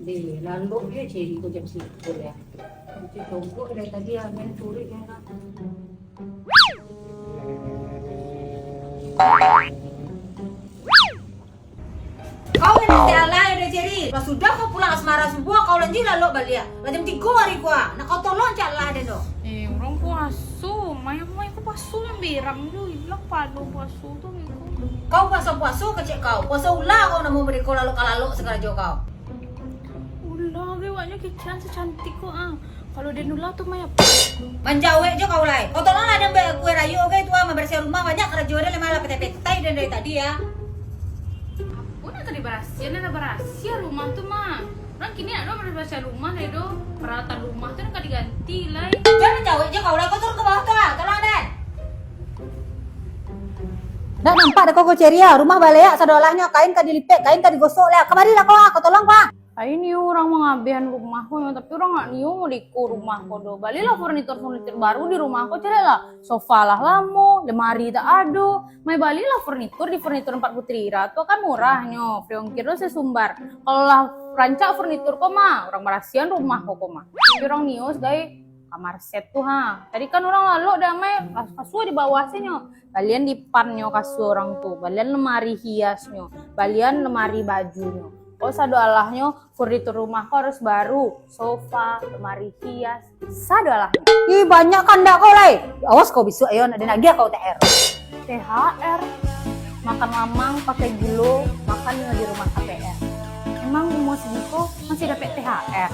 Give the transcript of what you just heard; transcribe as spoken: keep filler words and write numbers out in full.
Deh, lalok je Ceri ko jam siku ya. Macam congkok dari tadi ya, main curi ya. Kau yang minta alah ya, Ceri. Lah sudah kau pulang asmara subuh, kau lanjut lalok baliak. Lah jam tigo hari ko ah. Nak kau tolong cak alah den tu. Eh, urang puaso. Mayang-mayang ko puaso, mamberang jo. Ilang pado puaso tu, beko. Kau puaso-puaso kecek kau. Puaso ulah kau namo mereka lalok ka lalok sakarajo kau. Ulah ge, awaknyo kecekan sacantik ko ah. Kalau den ulah tu, mayang. Manjawek jo kau lai. Kau tolonglah den buek kue rayo ge tu ah, mambarasiah rumah, banyak karajo den, lemah lah petai-petai den dari tadi ya. Apo nak ka dibarasiahan, nak barasiah rumah tu mah. Urang kini ado barasiah rumah lai do. Paralatan rumah tu nak ka diganti lai. Jan manjawek jo kau lai, kau turun ka bawah tu ah, tolong den. Ndak nampak dek kau ko Ceri ah, rumah baleak sado alahnyo, kain ka dilipek, kain ka digosok lai. Kamarilah kau ah, kau tolong kau ah. Ai nio urang mangabehan rumah ko nyo, tapi urang ndak nio modeko rumah ko do. Balilah furnitur-furnitur baru di rumah ko, caliaklah. Sofa lah lamo, lemari tak ado. Mai balilah furnitur di Furnitur Empat Putri Ira tu, kan murah nyo. Free ongkir tu sasumbar. Kalau lah rancak furnitur ko mah, urang barasiahan rumah ko, ko mah. Tapi urang nio sagai kamar set tu ha. Tadi kan urang lalok damai, kas-, kasua di bawah se nyo. Balian dipan nyo kasua urang tu, balian lemari hias nyo, balian lemari baju nyo. Kok sado alahnyo, furnitur rumah ko harus baru, sofa, lemari hias, sado alahnyo. Ih, banyak kandak kau lai. Awas kau bisuak yo, nak den agiah kau T H R. T H R? Makan lamang pakai gulo, makan nyo di rumah K P R. Emang umua sagiko masih dapek T H R?